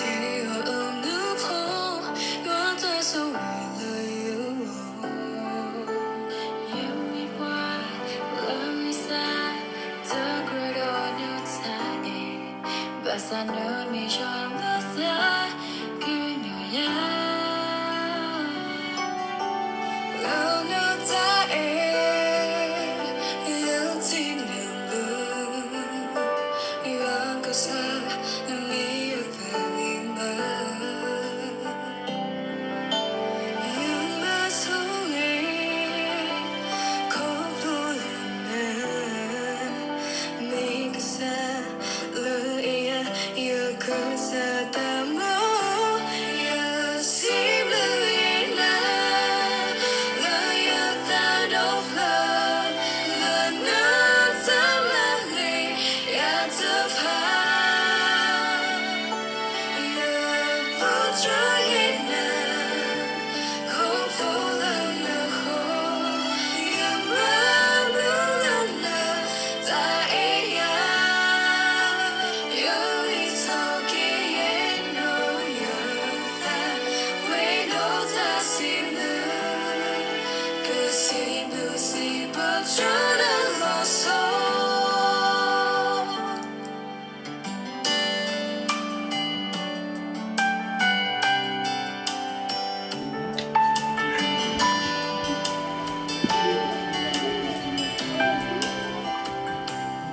ယွၤအမူဖိ ယွၤတၢ်ဆိၣ်ဂ့ၤလၢယဂီၢ်, ယမ့ၢ်ပှၤလၢဂံၢ်စၢ် တကြၢးဒီးနတၢ်အဲၣ်, ဘၣ်ဆၣ်နမ့ၢ်ယွၤမ့ၢ်သး ကညီယၤ လၢနတၢ်အဲၣ် ယထံၣ်န့ၢ်လၢ ယွၤကစၢ် နမ့ၢ်ယသးဂ့ၤမး ယမၤဆိၣ်ဂ့ၤ ခီဖျိလၢန မ့ၢ်ကစၢ်လၢယၤ ယကစၢ်တၢ်မူ ယစံးဘျုးနၤ လၢယသးဒီဖျၢၣ် လၢနတၢ်မၤဂ့ၤ ယတဖး ယပတြၢၤဂ့ၤနၤ ခီဖျိလၢနဃီ ယမၤမုာ်လၢန တၢ်အဲၣ်ယၤ ယဂံၢ်ထီၣ်က့ၤယဲၢ်နီၢ်ယသး ဝဲဒီးတၢ်စံးဘျုး ကစံးဘျုးစံးပတြၢၤန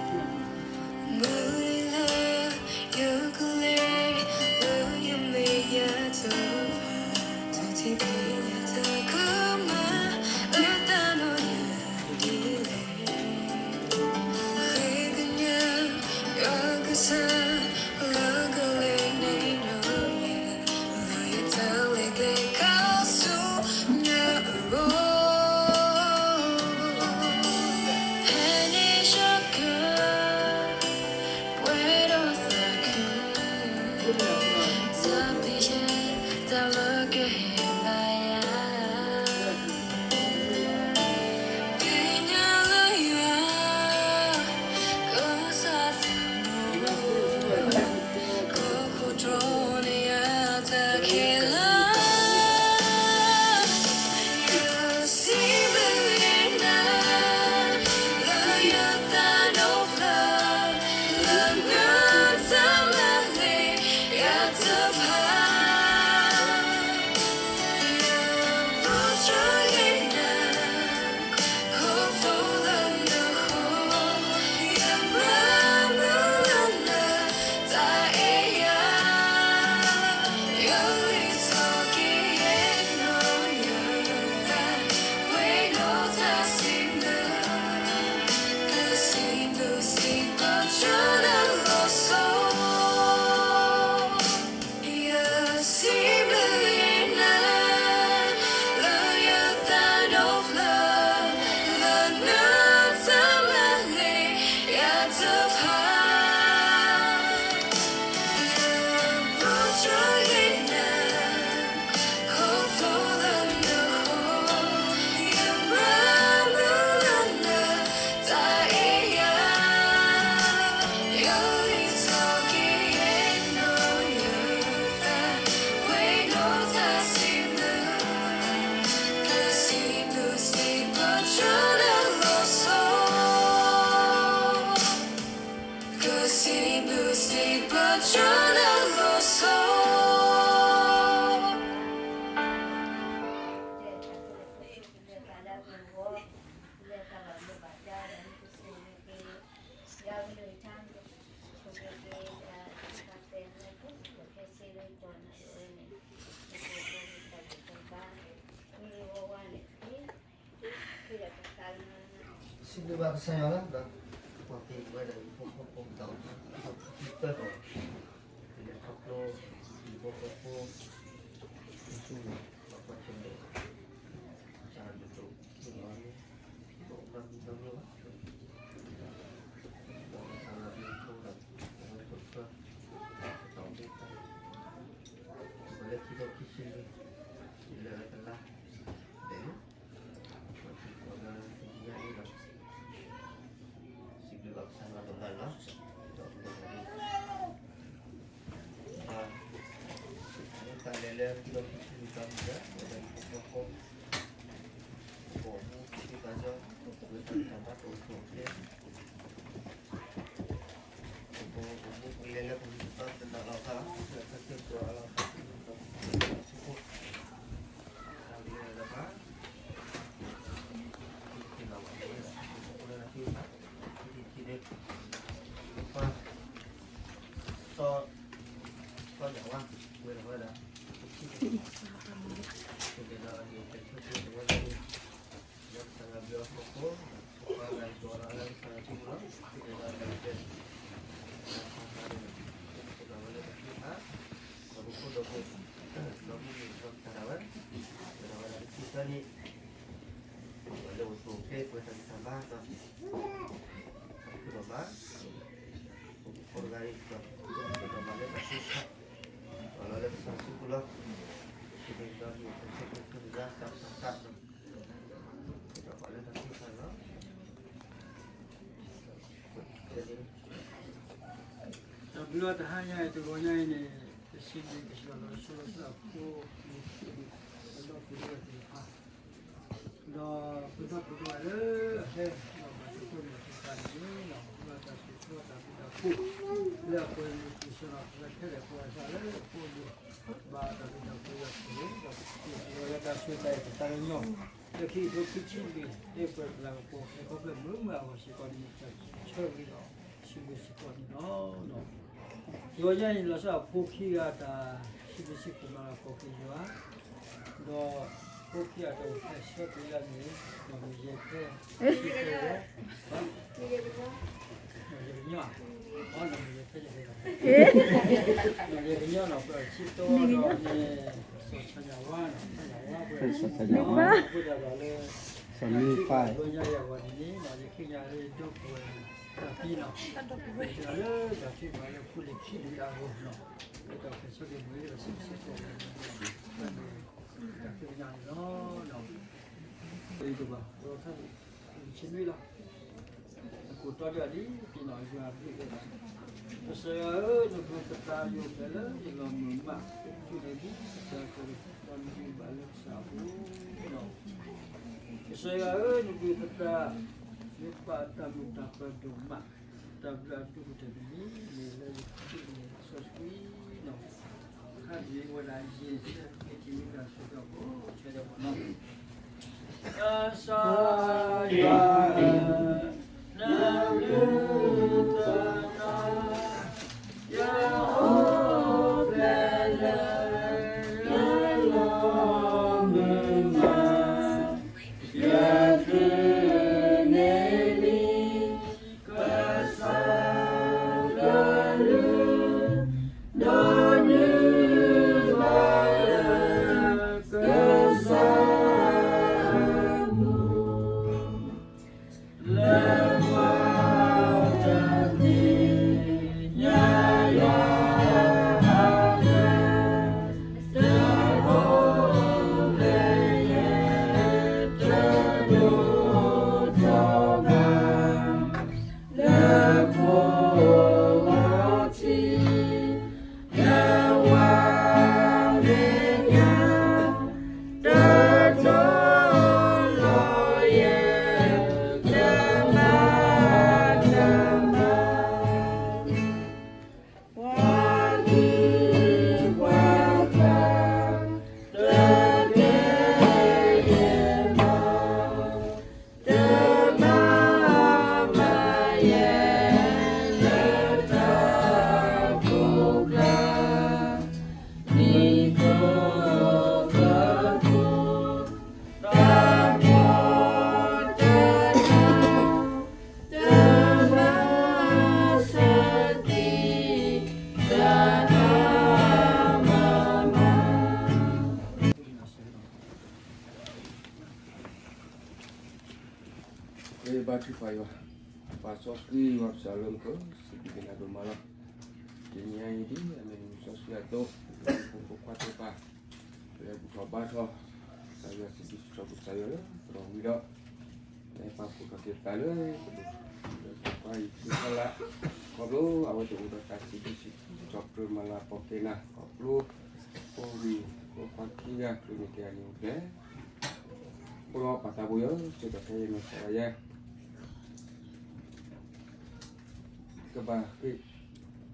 ၤလီၤဆီ မုၢ်နံၤလၢယကလဲၤ လၢယမဲာ်ညါတဖၣ် တၢ်ထံၣ်က့ၤညါတၢ်ကမၣ် လၢတၢ်နီၢ်ညါဒ်လဲၣ် ဃ့ကညး ယွၤကစၢ် လၢကလဲၤန့ၢ်ဒီးယၤ လၢယတၢ်လဲၤကျဲခါဆူညါအဂီၢ် ဖဲန့ၣ်ယက ပှဲၤဒီးသးခု တၢ်ပျံၤယဲ တၢ်လၢကဟ့ၣ်ဘၣ်ယၤ သ့ၣ်ညါလၢယွၤ ကစၢ်သးဘိ ကိးခိၣ်တြီန့ၢ်ယၤတၢ်ခဲလၢာ် ယစံးဘျုးနၤ လၢယသးဒီဖျၢၣ် လၢနတၢ်မၤဂ့ၤ ယတဖး ယပတြၢၤဂ့ၤနၤ ခီဖျိလၢနဃီ ယမၤမုာ်လၢန တၢ်အဲၣ်ယၤ ယဂံၢ်ထီၣ်က့ၤယဲၢ်နီၢ်ယသး ဝဲဒီးတၢ်စံးဘျုး ကစံးဘျုးစံးပတြၢၤနၤလီၤဆီ ယစံးဘျုးနၤ လၢယသးဒီဖျၢၣ် လၢနတၢ်မၤဂ့ၤ ယတဖး ယပတြၢၤဂ့ၤနၤ ခီဖျိလၢနဃီ ယမၤမုာ်လၢန တၢ်အဲၣ်ယၤ ယဂံၢ်ထီၣ်က့ၤယဲၢ်နီၢ်ယသး ဝဲဒီးတၢ်စံးဘျုး ကစံးဘျုးစံးပတြၢၤနၤလီၤဆီ ကစံးဘျုးစံးပတြၢၤနၤလီၤဆီ စံးဘျုးဘၣ်ကစၢ်ယွၤလီၤ, ပှၤက့ၤဝဲဒၣ်ဟံၣ်ဖိဃီဖိဒီး ဟံၣ်ဖိဃီဖိ လဲၤခီဖျိ ဟံၣ်ဖိဃီဖိ ဆူပှၤကွၢ်ဆၢၣ်မဲာ် တၢ်ဒိၣ်ဒိၣ်မုၢ်မုၢ်န့ၣ် တအိၣ်နီတမံၤနီတမံၤဘၣ်, ဒီးကစၢ်ယွၤဘျုးဖှိၣ်ဒီး ပဝဲဖိတဖၣ် တၢ်အိၣ်မူ ပလၢခံထိခံဆံလွံၢ် လၢတလါဘဲၣ်န့ၣ် ပှၤသံကွၢ်လၢတနံၤညါအံၤဒီး စံးဘျုးဘၣ်ကစၢ်ယွၤဒိၣ်မးလီၤ. ဒီးပကမၤဒ် ပှၤ လၢခံဒီးခံဆံလွံၢ်သီမုၢ်ဂၤ ဝဲဒၣ်လၢပှၤဖီခိၣ် ပအိၣ်မူခံသးစၢ် ဝဲတၢ်တၢ်ဘၣ်တအိၣ်ဆိးအချ့ ပအိၣ်မူပလဲၤလၢပဂံၢ်ပဘါတနာ်လီၤသး လၢခါဆၢကတီၢ်အလီၤသး ပအိၣ်မူပလဲၤလၢပဂံၢ်ပဘါ တၢ်ကလဲၤလၢပှၤ သ့ၣ်နီၣ်ဘၣ်ဝဲဒၣ် ပအိၣ်လၢသး ပထံၣ်န့ၣ် ပှၤ စီၤ စီၤယၤဝါ ဝဲဒၣ်ဝဲဒၣ် ပထံၣ်န့ၣ် ပကလဲၤဒီးအဂ့ၢ် ပဆၢထၢၣ်ဝဲဒၣ် လၢကစၢ်ယွၤဘျုးအဖီခိၣ် ပှၤဂၤအံၤကီးဒီးလၢကစၢ်ယွၤထံပူၤလီၤ ပကလဲၤဒီးအဂ့ၢ် လၢခီဖျိန့ၣ် ပကလဲၤဝဲလၢပထံၣ်ဘၣ် ဒီးပဖိဒီးဖိ ဒီးမုၢ်နံၤဒီးကစၢ်ဒၣ်ဝဲ ပကလဲၤဝဲဒၣ်တဆံသၢနံၣ် ပှၤလၢအိၣ်ဆိးအချ့ ပှၤတၢ်ဂံၢ်တၢ်ဘါဒီး ပခိၣ်ဒီးမါ ပဖိတဂၤအံၤ ဒီးပခိၣ်ဒီးမါလၢတၢ်စူၤခါ ပှၤလီၤလၢကစၢ်စုပူၤလီၤ ပထံၣ်န့ၣ်ဒီး ယတၢ်ဆိကမိၣ်ဆိကမိၣ်တၢ်သးသးဒီး ပှၤလၢတၢ်စူၤခါလီၤ တၢ်ဘျုးတဟါညါအံၤ တဂီၤညါအံၤန့ၣ် ပစံးဘျုးကစၢ်ယွၤလီၤဆီလီၤဆီအဖိ လံၤခံန့ၣ် ပဒီပုၢ်ဝဲၢ်သ့ၣ်တဖၣ် ဒီးပဒီပုၢ်ဝဲၢ်လၢအဟဲ ဒီးဘၣ်တၢ်ကိးန့ၣ်သ့ၣ်တဖၣ်န့ၣ် ဒီးပဒီးတၢ်ဆိၣ်ဂ့ၤတၢ်ဘျုးတၢ်ဖှိၣ် လၢအပှဲၤမုၢ်ဆ့ၣ်နီၤ ပဝဲခဲလၢာ်ပဝဲဒၣ်လၢအဖိအဒိၣ် ဘၣ်တၢ်ဘျုးတၢ်ဖှိၣ်လၢအပှဲၤ ဒီးပစံးဘျုးလၢတၢ်ဆိၣ်ဂ့ၤတၢ်အဲၣ်တၢ်လၢညီ လၢခံကထိခံဆံလွံၢ် လၢပှဲၤပျၢ်ကပီၤ ဟဲခီဖျိမုာ်မုာ်အဂီၢ်စ့ၢ်ကီးန့ၣ် တၢ်ဆၢဂ့ၤဒီးစံးဘျုးစ့ၢ်ကီးန့ၣ်လီၤ. ယွၤညါအံၤ လီၤဆီအဖိခံဂၤတၢ်စံးဘျုးစံးဖှိၣ်မၤလၤကပီၤက့ၤယွၤ ဒီးဖိခံဂၤတၢ်အိၣ်ဖျဲၣ်ဆၢက့ၤယၤန့ၣ် နီၢ်မံၤယဲၢ်ဖဲ ဆံသၢဝဲ နီၢ်ယဲၢ်ကညီ နီၢ်မံၤယဲၢ်ဖဲ နီၢ်ယဲၢ်ကညီနီၢ် ပှၤဆံသၢဒီးန့ၣ် စီၤဆၣ်ညါဝါနီၢ် ဆၣ်ညါဝါ ပှၤဆံသၢ ပှၤဒၣ်ဒီးလၢ စီၤမံဖး လၢညါယၤဝဲန့ၣ်နီၢ် ယခ့ညါလၢယဒီပုၢ်ဝဲၢ် တၢ်ပံနီၢ် လၢတၢ်ထုကဖၣ်လၢဖိလံၤခံဒုးတၢ်အဂီၢ်နီၢ် လၢတၢ်အိၣ်ဖျဲၣ်ဆၢက့ၤမုာ်လၢတၢ်စံးဘျုးစံးဖှိၣ် တၢ်ဃ့ကညးန့ၣ်လီၤ. ပတဘၣ် ပဝဲခါန့ၣ် ပဆံနွံလီၤ. အခိၣ်တီဒၣ်ဒ်အံၤနီၢ် ယွၤအဘျုးဒိၣ်မး, ကစၢ်ယွၤဧၢ, နဘျုးနဖှိၣ်လၢယလီၤမုာ်မး, ယဆိၣ်ဂ့ၤဒ်ကစၢ်ကလုၢ် ဒီးနဂံၢ်ဘါလၢကစၢ်အပူၤလီၤ. ကစၢ်ယွၤဧၢ, နဘျုးနဖှိၣ် ယပာ်တၢ်မုာ်တၢ်ပၢၤဒိၣ်မး, တၢ်ဘျုးအဒိၣ်ကတၢၢ်တမံၤန့ၣ် လၢယပူၤန့ၣ် စီဆှံနီၢ် ဟးဒ်ဝဲဒၣ်ယ့ၣ်ၡူးခရံာ်တမံၤ တၢ်ဆိၣ်ဂ့ၤအဃိ ဆၢဒဲးပနီၢ် ကစၢ်ယွၤဧၢ, နဘျုးနဖှိၣ် ယအိၣ်ဖျဲၣ်လၢ ယလီၤမုာ်မး, ယဃ့န့ၢ်လံ ကစၢ်ကလုၢ်, ဒီးနုာ်လီၤလၢ ကစၢ်အပူၤ လၢပှၤတသ့ၣ်ညါယွၤအကလုၢ်, တအိၣ်ဖျဲၣ်ယဲၢ် တဒိၣ်ထီၣ်ဘၣ် လၢခိၣ်ဂီၤထံး လၢဝါမဲာ်ညါ တတီၤလီၤယဲၢ် တမၤတမၤ ပှၤဂံၢ်ပှၤဂၤ တကဲယဲၢ်ဘၣ် တဘၣ်မၤယဲၢ် လၢတၢ်ကိၢ်ကျါ မံၤကိၢ်ကီၢ်ကိၢ် တၢ်ပီးတၢ်လီ တမၤဆၢသံ တအါမးမး ဘါထုကဖၣ်ယွၤ, ပၢ်စီဆှံယွၤပၢ်လၢမူခိၣ် စံးဘျုးက့ၤနၤဒိၣ်မးလီၤ. တနံၤအံၤဒ်အမ့ၢ်နမုၢ်စီဆှံအသိး, ပဖိမုၣ်ဖိခွါသ့ၣ်တဖၣ် ပလဲၤဘူၣ်ထီၣ်ဘါထီၣ် ကစၢ်ယွၤစံးဘျုးစံးထီၣ်ပတြၢၤယွၤလၢသရိာ်ဝံၤဒီး လဲၤပာ်ဖှိၣ်ထီၣ်က့ၤသးလၢပဒိၣ် လၢဖိခွါအံၤသ့ၣ်တဖၣ်လၢ ခီဖျိအဝဲသ့ၣ်အိၣ်ဒီးတၢ်စံးဘျုးစံးထီၣ်ပတြၢၤမၤလၤကပီၤက့ၤနၤ ခီဖျိ တၢ် ဖိဝံၤ ဖိခွါခံဂၤ ချုးန့ၢ်က့ၤအနံၤအိၣ်ဖျဲၣ်, အဃိဒီးပၢ်သးဘိယွၤ စံးထီၣ်ပတြၢၤယဲ ကဘၣ်ဃ့ၢ်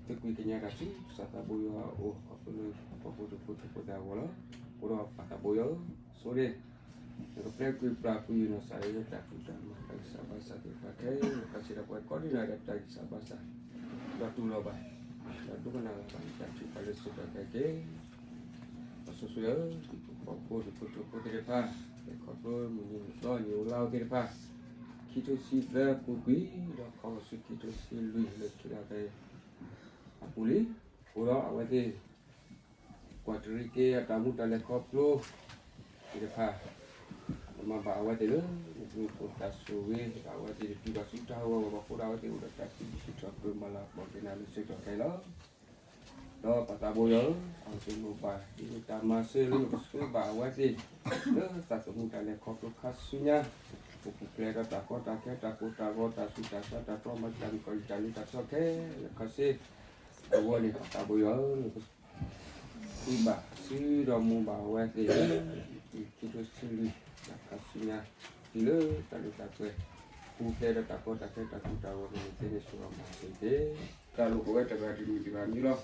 သကွံာ်ကညးတၢ်ဆူကစၢ်သးဘိယွၤအအိၣ် ခီဖျိလၢပှၤဖိဒံဖိထၢဖိသ့ၣ်အဂီၢ်လီၤ. အဃိဒီးပၢ်သးဘိယွၤဧၢ, ဆိၣ်ဂ့ၤ နကပျဲကွံာ်ပျၢ်ကွံာ်ယနီၢ်ကစၢ်လၢတၢ်ဖံးတၢ်မၤတၢ်ဂံၢ်စၢ်ဘါစၢ်သ့ၣ်တဖၣ်ခဲလၢာ်, ခီဆံးဒီးပှၤကိးဒံနီၢ်ဂၤဒဲးတၢ်ဂံၢ်စၢ်ဘါစၢ်, ဒီးတူၢ်လိာ်ဘၣ် ဒီးဒိကနၣ်လီၤဘၣ် တၢ်ထုကဖၣ်လၢစံးထီၣ်ပတြၢၤက့ၤ ပၢ်ဆိၣ်ဂ့ၤဧၢ, ပှၤဖိဒံဖိထၢဖိသ့ၣ်တဖၣ် လဲၤခီဖျိမုၢ်နံၤမုၢ်သီနံၣ်အိၣ်လါအိၣ်သ့ၣ်တဖၣ်, ခံထိဆံသၢပူၤကွံာ် ဒီးခီဂာ်ဆူခံထိဆံလွံၢ်လၢခံလါဖဲအပူၤလံ. အဃိဒီးအဝဲသ့ၣ် ကွၢ်တရံးက့ၤအတၢ်မူတၢ်လဲၤခီဖျိသ့ၣ်တဖၣ်, မၤဘၣ်အဝဲသ့ၣ်လၢ နဘျုးနဖှိၣ်တၢ်ဆိၣ်ဂ့ၤ, အဝဲသ့ၣ်တတုၤဘၣ်ဆူတၢ်ဟးဂီၤဘၣ်အဃိဒီး အဝဲသ့ၣ်အိၣ်ဒီးတၢ်စံးဘျုးစံးထီၣ်ပတြၢၤမၤလၤကပီၤက့ၤနၤလၢဆၢကတီၢ်ခဲအံၤလီၤ. ဒီးပၢ်သးဘိယွၤဧၢ, အဝဲသ့ၣ်လိၣ်ဘၣ် ဒ်န့ၣ်တၢ်မၤစၢၤလၢနကဆှၢဘၣ်အဝဲသ့ၣ် လၢတၢ်သမူတၢ်လဲၤခီဖျိခါဆူညါ, ပူၤဖျဲးဒီးတၢ်ကီတၢ်ခဲ တၢ်ကိၢ်တၢ်ဂီၤ တၢ်ဆူးတၢ်ဆါ တၢ်တြီမၤတၢ်မုၣ်ကီၤလံၤတၢ်လၢတၢ်ဆီခဲလၢာ်ခဲဆ့, အဂီၢ်န့ၣ် ပၢ်သးဘိယွၤဧၢ, နက ဃုဘၣ်စုဒီးမူဘၣ်အဝဲသ့ၣ်လၢ ခံထိဆံလွံၢ် တၢ်ခါဆူညါ တုၤလၢတၢ်လၢတၢ်ပှဲၤ ပူၤဖျဲးဒီးတၢ်ကီတၢ်ခဲ တၢ်ကိၢ်တၢ်ဂီၤ မ့ၢ်နသ့န့ၣ် ဆိၣ်ဂ့ၤမၤစၢၤက့ၤ တၢ်လိၣ်ကဝဲတဂၤတမံၤတဂၤမံၤလီၤ.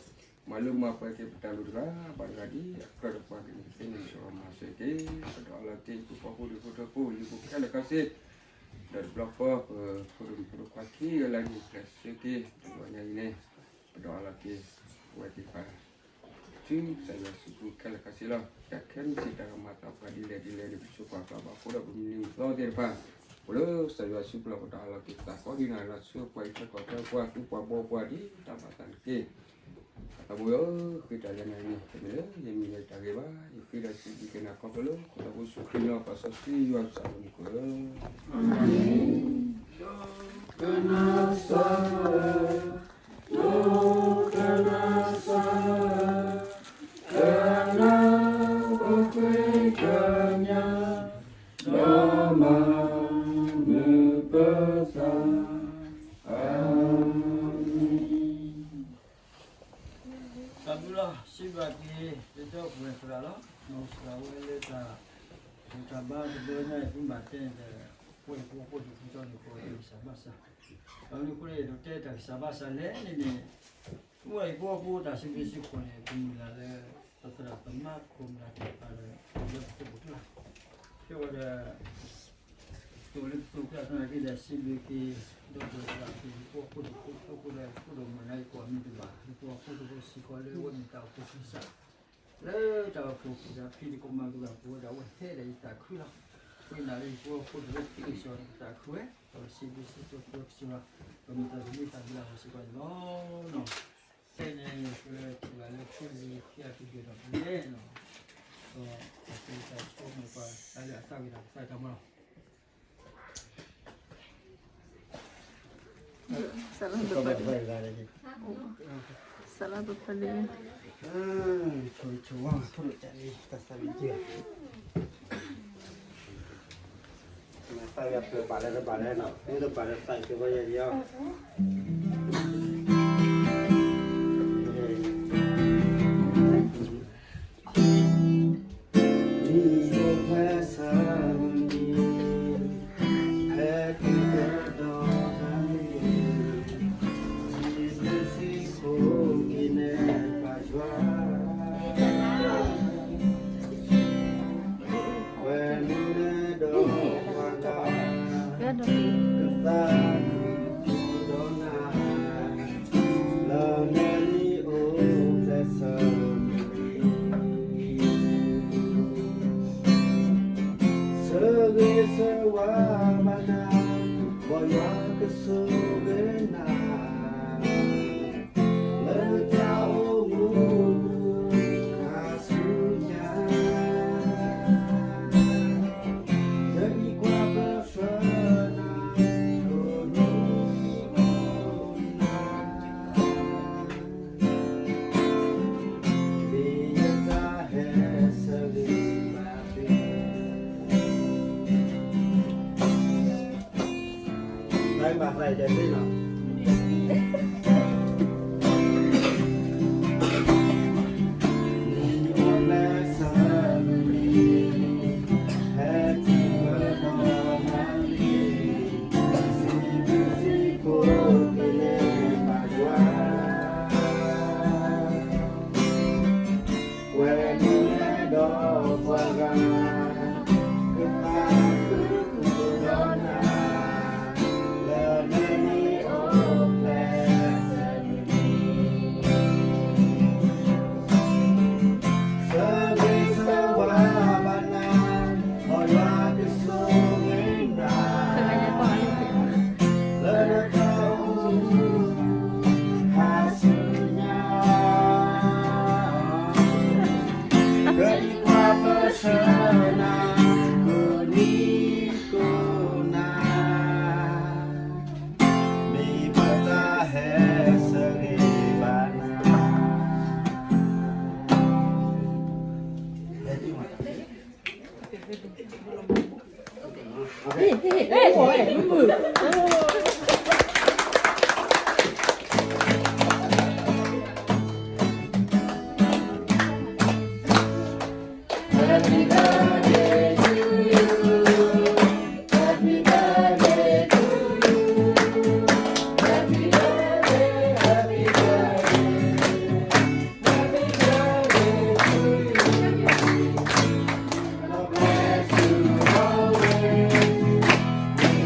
မၤလၢမၤပှဲၤက့ၤပတၢ်လိၣ်တဂၤဘၣ်တဂၤဒ်အကြၢးတပှၤကလုာ်သ့န့ၣ် ဆိၣ်ဂ့ၤမၤစၢၤက့ၤ ပဒိးအလီၤက့ၤ ပဖိဒံဖိထၢဖိလံၤဖိခဲလၢာ်ခဲဆ့ ဒီးတဘျီဃီ ပဖိဒံဖိတခွါခံဂၤလၢနကျဲးစၢးက့ၤ တဘျီညါအံၤန့ၣ် ပဒိးအလီၤက့ၤ အဝဲသ့ၣ်တဖၣ် ဆူကစၢ်ယွၤစုပူၤခဲလၢာ်ခဲဆ့လီၤ. တၢ်ခဲမုၢ်ဆ့ၣ်တၢ်ကမၤသးပှၢ်ဒ်လဲၣ်ဒ်လဲၣ်န့ၣ် ပဆိးပာ်ကီဘၣ်အဃိဒီးပမံၤမုၢ်သီသ့ၣ်တဖၣ် အိၣ်လၢကစၢ်ယွၤစုပူၤလီၤ. ပတၢ်အလီၤက့ၤသးကိးဒံနီၢ်ဂၤလီၤ ဆှၢပှၤအံးထွဲကွၢ်ထွဲပှၤ ဃုပှၤဘှီပှၤဒ်တၢ်ဘၣ်သးတက့ၢ်. ပၢ်သးဘိယွၤဧၢ, ဃ့တၢ်လၢနၤအံၤန့ၣ် တမ့ၢ်လၢယမံၤလၢယတၢ်ဂ့ၤဘၣ်. ယဃ့ဒီးစံးဘျုးက့ၤနၤခီဖျိလၢ ခီဖျိပဖိယ့ၣ်ၡူးခရံာ်လၢပၢ်စီဆှံယွၤကစၢ်လၢမူခိၣ်ဧၢ တၢ်ဘျုးလီၤ စံးဘျုးက့ၤ လၢတၢ်ပဝဲသရၣ်လီၤ. နီၢ်စရၣ်ဝဲလၢတၢ် တၢ်ဘါတဘျီညါအံၤ ပမ့ၢ်ဘၣ်တဲန့ၣ်ဒီး ပဝဲဖိဖိဒံဖိသၣ်န့ၣ် ပဝဲတၢ်ဂံၢ်စၢ်ဘါစၢ် ဒီးမနုၤအဃိလဲၣ် ယဒိးတဲတၢ်ဂံၢ်စၢ်ဘါစၢ်လဲၣ်န့ၣ်န့ၣ် ပဝဲဖိဖိတၢ်စံးဘျုးစံးဖှိၣ်န့ၣ် ပမုၢ်လၢ်လၢ ပသရၣ်သမါခိၣ်မုၢ်လၢ်သ့ၣ်တဖၣ်ဒီး လၢပသးပူၤကျါ ဖဲဝဲဒီး တိၢ်လၢပသးပူၤကျါသနာ်က့ဒီး စံးဘျုးက့ၤ ဒီပုၢ်ဝဲၢ်သရၣ်က့ၤ ယဖိအခိၣ်ဒီးဖိဒိၣ်မုၢ်နၤ ယကိးမံၤတဘၣ် ယဖိအခိၣ်ဒီးဖိစ့ၢ်ကီးလၢအဝဲမ့ၢ်တၢ်အိၣ်ဖှိၣ်ဆံးစၢ် လၢတၢ်အိၣ်ဖှိၣ်ဖံးတၢ်ဖံးတကိးမၤက့ၤဘၣ်ပဝဲဒၣ်ဝဲထဲဒီးယသးခုလီၤ. ဝဲနၤလၢယဖိအခိၣ်ဒီးဖိစ့ၢ်ကီးဒီးယသးခုဝဲ ဒီးစံးဘျုးစံးဖှိၣ်က့ၤစ့ၢ်ကီး ဒီးမ့ၢ်တၢ်သမံသးဘျုးအဝဲစ့ၢ်ကီးန့ၣ်လီၤ. ခဲအံၤန့ၣ် ပထံၣ်ဘၣ်လၢဖိလံၤခံဂၤတုၤဒီးပလဲၤနီၤ ဒီးပှၤသ့ၣ်တဖၣ်ဆိကမိၣ်ပှၤတၢ်လၢအသၣ်ဝံၤဒီးကစၢ်ယွၤတၢ်မၤလီၤ. စလၢပပလံ ဆိဆိဝါထိၣ်တၢ်လံ တၢ်သၣ်ဝံၤက့ၤ သၣ်ဝံၤပျၢၤဘၣ်လၢတဘၣ်လၢနီၤ မ့ၢ်တဘၣ်လၢသၣ်ဝံၤက့ၤဝဲယဲယဲ ဒ်သိးဖဲဆၢမံၤ ဖဲတုၤကဒီးတၢ်မ့ၢ် စံးဘျုးစံးဖှိၣ်က့ၤနဲၣ်ပၢ်ယွၤ ဝဲမ့ၢ်ဒီးပှၤဂၤ ကသးဒီးနၤ ဝဲမ့ၢ်ဒီးပှၤဂၤ ကသးခုဒီးနၤ လၢနမ့ၢ်အိၣ်ဖျဲၣ်ဆၢနံၤ ဆၢဂ့ၤဆၢဝါဘၣ်နၤ မ်ယွၤကဆိၣ်ဂ့ၤနၤ လၢနတၢ်အိၣ်မူ ဟါဆူညါ ကဒံကွၢ်ပဆၢနၤ ကိးနံၤကိးနၤ မ့ၢ်ပတၢ်ဟဲဆၢဂ့ၤဘၣ်နၤ Happy birthday to you. Happy birthday to you. Happy birthday, happy birthday. Happy birthday to you. God bless you always.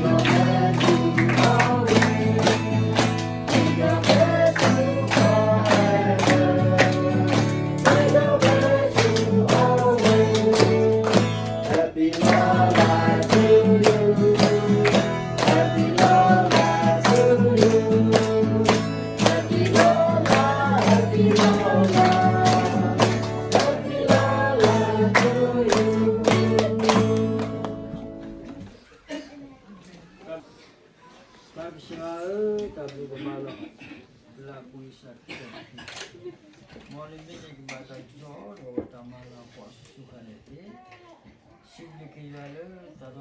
God bless you always.ပၢ်ကစၢ်ဧၢ, တၢ်ဘျုးကမၣ်လီၤ. လၢအပူၤယစၢ်ခရံာ်အမံၤ, မ်နမ့ၢ်န့ၣ်ကဘၣ်တၢ်ကစီၣ်ဒီးတၢ်မၤလၤကပီၤဆူၣ်ဆူၣ်ခါန့ၣ်တက့ၢ်. စံးဘျုးက့ၤယွၤလၢတၢ်ဒီဖျၢၣ်ညါလီၤ.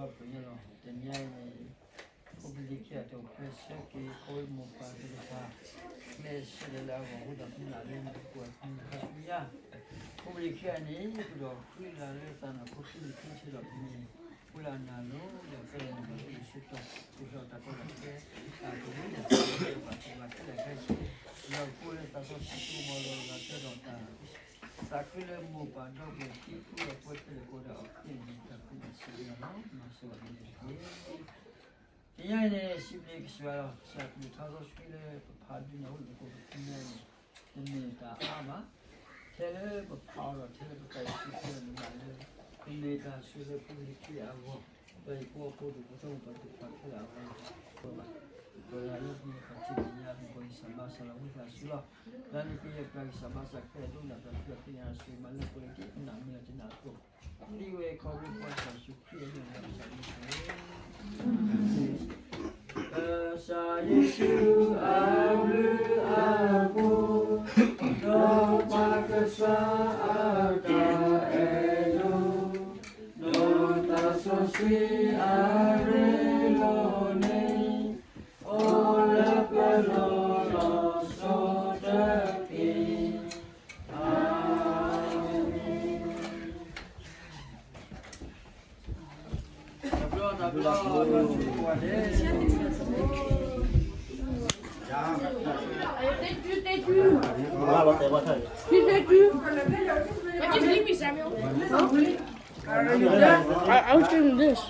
တနံၤအံၤန့ၣ် ဖိပလံၤခံဂၤတအိၣ်ဖျဲၣ်ဆၢက့ၤ ဖိဝဲမိၢ်ပၢ်သ့ၣ်တဖၣ် ကျဲးစၢးလၢအဂီၢ် ဃိသးသုလၢ်လၢနကကွၢ်ထူဟါဆူညါ ဖိပလံၤခံဂၤန့ၣ် ကဒီးဃုလၢ်လၢသးနၢ်ဖိ ဃုလံၤခံဆၢဒီးဖဲန့ၣ် အိၣ်လၢအနၢ်လိၤ ဒီးဖဲန့ၣ် နကအိၣ်ဆၢကတီၢ် အိၣ်ဒီးတၢ်ကီတၢ်ခဲ တၢ်ကမူတၢ်စူၢ် တၢ်ဘၣ်ကီဘၣ်ခဲလၢာ်ခဲဆ့ ဒီးကအိၣ်လၢသးစီဆှံကမီၤလီၤ ဒီးကဲထီၣ်တၢ် သးခုလၢမိၢ်ပၢ်ဒီပုၢ်ဝဲၢ်ခံဖုအပှဲၤခဲလၢာ်ကဒီးအီၤ ဖဲန့ၣ်တၢ်ကူၣ်ဘၣ်ဆၢလီၤ မၤစၢၤဘၣ်န့ၣ်တက့ၢ်. တနံၤအံၤန့ၣ် စံးဘျုးကစၢ်ယွၤလီၤ. ကစၢ်ပျုၤထါစီဆှံလၢပဖးဒိၣ်ညါအိၣ်လၢပကိးပသ့ၣ်ညါအံၤန့ၣ် တမ့ၢ်တၢ်အါဘၣ်. ထဲလၢပဖးအီၤဒီး ထဲလၢပသးဆံးဆံးလီၤန့ၣ်ဘၣ်လၢ ပမ့ၢ်တၢ်ဆိၣ်လၢဖိလံၤခံဂၤအဂီၢ် ဒီးယဖိအဖိဒိၣ်ဖိထီဘိပှၤသ့ၣ်တဖၣ်ခဲလၢာ်အဂီၢ် ပဝဲ ပဝဲဒၣ်လၢပမ့ၢ်ပှၤထံၣ်မဲာ်ညါ ပကီၢ်ယစၢ်ဘါစၢ်လီၤဝံသးစူၤလီၤ. လၢနကယဲၢ်ပှၤကစၢ်ဘါစၢ်ခဲလၢာ် ဒိကနၣ်ပှၤထံၣ်အီၤသ့ၣ်ညါအီၤ စူၢ်မၤလၢပှဲၤလၢက့ၤ နၢ်မ့ၢ်လီၤတနၢ်အဃိ ဒ်ဝဲခီဖျိပှၤစီၤယ့ၣ်ၡူးခရံာ်အမံၤလီၤ ကစၢ်ယ့ၣ်ၡူး ကစၢ်ယ့ၣ်ၡူးအဘျုးအဖှိၣ် ဒီးပၢ်ကစၢ်အတၢ်အဲၣ်ဒိၣ် ဒီးသးစီဆှံအရ့လိာ်န့ၣ် အိၣ်လၢပလိၤလီၤဆီတက့ၢ်. အၤမ့ၣ်. တဘျီတဘျီ Thank you, thank you. Thank you. I, I was doing this.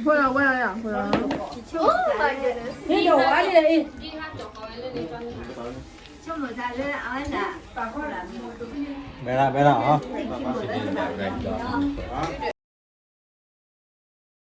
Hold on, wait, wait, hold on. Oh my goodness. Bella, Bella, huh?